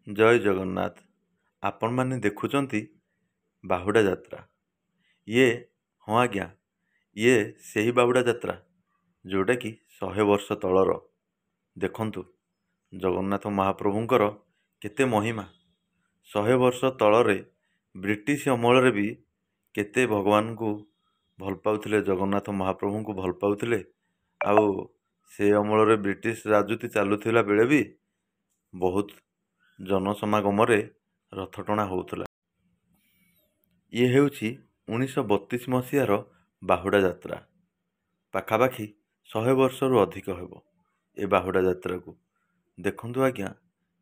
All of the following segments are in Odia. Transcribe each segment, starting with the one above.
ଜୟ ଜଗନ୍ନାଥ। ଆପଣମାନେ ଦେଖୁଛନ୍ତି ବାହୁଡ଼ା ଯାତ୍ରା। ଇଏ, ହଁ ଆଜ୍ଞା, ଇଏ ସେହି ବାହୁଡ଼ା ଯାତ୍ରା ଯେଉଁଟାକି 100 ବର୍ଷ ତଳର। ଦେଖନ୍ତୁ ଜଗନ୍ନାଥ ମହାପ୍ରଭୁଙ୍କର କେତେ ମହିମା। 100 ବର୍ଷ ତଳରେ ବ୍ରିଟିଶ ଅମଳରେ ବି କେତେ ଭଗବାନଙ୍କୁ ଭଲ ପାଉଥିଲେ, ଜଗନ୍ନାଥ ମହାପ୍ରଭୁଙ୍କୁ ଭଲ ପାଉଥିଲେ। ଆଉ ସେ ଅମଳରେ ବ୍ରିଟିଶ ରାଜୁତି ଚାଲୁଥିଲା ବେଳେ ବି ବହୁତ ଜନସମାଗମରେ ରଥ ଟଣା ହେଉଥିଲା। ଇଏ ହେଉଛି 1932 ମସିହାର ବାହୁଡ଼ା ଯାତ୍ରା। ପାଖାପାଖି 100 ବର୍ଷରୁ ଅଧିକ ହେବ ଏ ବାହୁଡ଼ା ଯାତ୍ରାକୁ। ଦେଖନ୍ତୁ ଆଜ୍ଞା,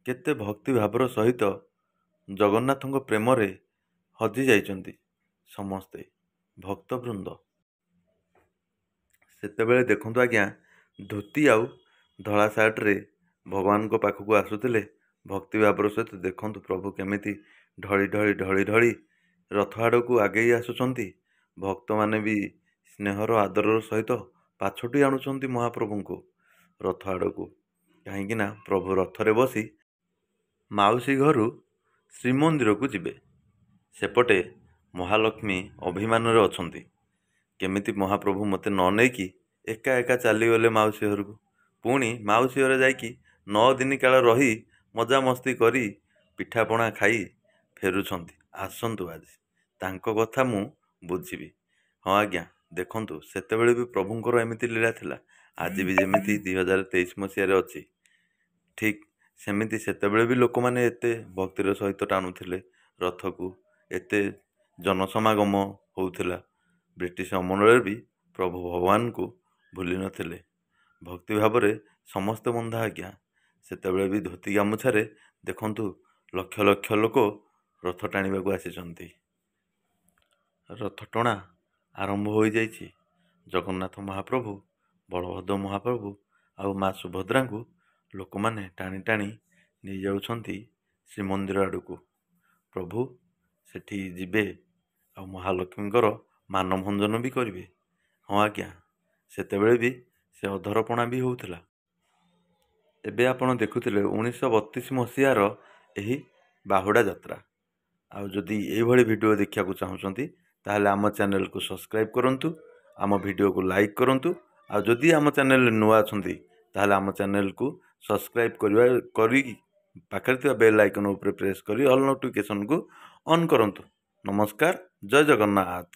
କେତେ ଭକ୍ତି ଭାବର ସହିତ ଜଗନ୍ନାଥଙ୍କ ପ୍ରେମରେ ହଜି ଯାଇଛନ୍ତି ସମସ୍ତେ ଭକ୍ତବୃନ୍ଦ। ସେତେବେଳେ ଦେଖନ୍ତୁ ଆଜ୍ଞା, ଧୋତି ଆଉ ଧଳା ସାର୍ଟରେ ଭଗବାନଙ୍କ ପାଖକୁ ଆସୁଥିଲେ ଭକ୍ତି ଭାବର ସହିତ। ଦେଖନ୍ତୁ ପ୍ରଭୁ କେମିତି ଢଳି ଢଳି ଢଳି ଢଳି ରଥ ଆଡ଼କୁ ଆଗେଇ ଆସୁଛନ୍ତି। ଭକ୍ତମାନେ ବି ସ୍ନେହର ଆଦରର ସହିତ ପାଛୋଟି ଆଣୁଛନ୍ତି ମହାପ୍ରଭୁଙ୍କୁ ରଥ ଆଡ଼କୁ, କାହିଁକିନା ପ୍ରଭୁ ରଥରେ ବସି ମାଉସୀ ଘରୁ ଶ୍ରୀମନ୍ଦିରକୁ ଯିବେ। ସେପଟେ ମହାଲକ୍ଷ୍ମୀ ଅଭିମାନରେ ଅଛନ୍ତି, କେମିତି ମହାପ୍ରଭୁ ମୋତେ ନ ନେଇକି ଏକା ଏକା ଚାଲିଗଲେ ମାଉସୀ ଘରକୁ। ପୁଣି ମାଉସୀ ଘରେ ଯାଇକି 9 ଦିନ କାଳ ରହି ମଜାମସ୍ତି କରି ପିଠାପଣା ଖାଇ ଫେରୁଛନ୍ତି। ଆସନ୍ତୁ, ଆଜି ତାଙ୍କ କଥା ମୁଁ ବୁଝିବି। ହଁ ଆଜ୍ଞା, ଦେଖନ୍ତୁ, ସେତେବେଳେ ବି ପ୍ରଭୁଙ୍କର ଏମିତି ଲୀଳା ଥିଲା। ଆଜି ବି ଯେମିତି 2023 ମସିହାରେ ଅଛି, ଠିକ୍ ସେମିତି ସେତେବେଳେ ବି ଲୋକମାନେ ଏତେ ଭକ୍ତିର ସହିତ ଟାଣୁଥିଲେ ରଥକୁ, ଏତେ ଜନସମାଗମ ହେଉଥିଲା। ବ୍ରିଟିଶ ଅମଳରେ ବି ପ୍ରଭୁ ଭଗବାନଙ୍କୁ ଭୁଲି ନଥିଲେ। ଭକ୍ତି ଭାବରେ ସମସ୍ତେ ବନ୍ଧା ଆଜ୍ଞା। ସେତେବେଳେ ବି ଧୋତି ଗାମୁଛାରେ ଦେଖନ୍ତୁ ଲକ୍ଷ ଲକ୍ଷ ଲୋକ ରଥ ଟାଣିବାକୁ ଆସିଛନ୍ତି। ରଥ ଟଣା ଆରମ୍ଭ ହୋଇଯାଇଛି। ଜଗନ୍ନାଥ ମହାପ୍ରଭୁ, ବଳଭଦ୍ର ମହାପ୍ରଭୁ ଆଉ ମା ସୁଭଦ୍ରାଙ୍କୁ ଲୋକମାନେ ଟାଣି ଟାଣି ନେଇଯାଉଛନ୍ତି ଶ୍ରୀମନ୍ଦିର ଆଡ଼କୁ। ପ୍ରଭୁ ସେଠି ଯିବେ ଆଉ ମହାଲକ୍ଷ୍ମୀଙ୍କର ମାନଭଞ୍ଜନ ବି କରିବେ। ହଁ ଆଜ୍ଞା, ସେତେବେଳେ ବି ସେ ଅଧରପଣା ବି ହେଉଥିଲା। ଏବେ ଆପଣ ଦେଖୁଥିଲେ 1932 ମସିହାର ଏହି ବାହୁଡ଼ା ଯାତ୍ରା। ଆଉ ଯଦି ଏଇଭଳି ଭିଡ଼ିଓ ଦେଖିବାକୁ ଚାହୁଁଛନ୍ତି, ତାହେଲେ ଆମ ଚ୍ୟାନେଲକୁ ସବସ୍କ୍ରାଇବ୍ କରନ୍ତୁ, ଆମ ଭିଡ଼ିଓକୁ ଲାଇକ୍ କରନ୍ତୁ। ଆଉ ଯଦି ଆମ ଚ୍ୟାନେଲରେ ନୂଆ ଅଛନ୍ତି, ତାହେଲେ ଆମ ଚ୍ୟାନେଲକୁ ସବସ୍କ୍ରାଇବ୍ କରିବା କରିକି ପାଖରେ ଥିବା ବେଲ୍ ଆଇକନ୍ ଉପରେ ପ୍ରେସ୍ କରି ଅଲ୍ ନୋଟିଫିକେସନ୍କୁ ଅନ୍ କରନ୍ତୁ। ନମସ୍କାର, ଜୟ ଜଗନ୍ନାଥ।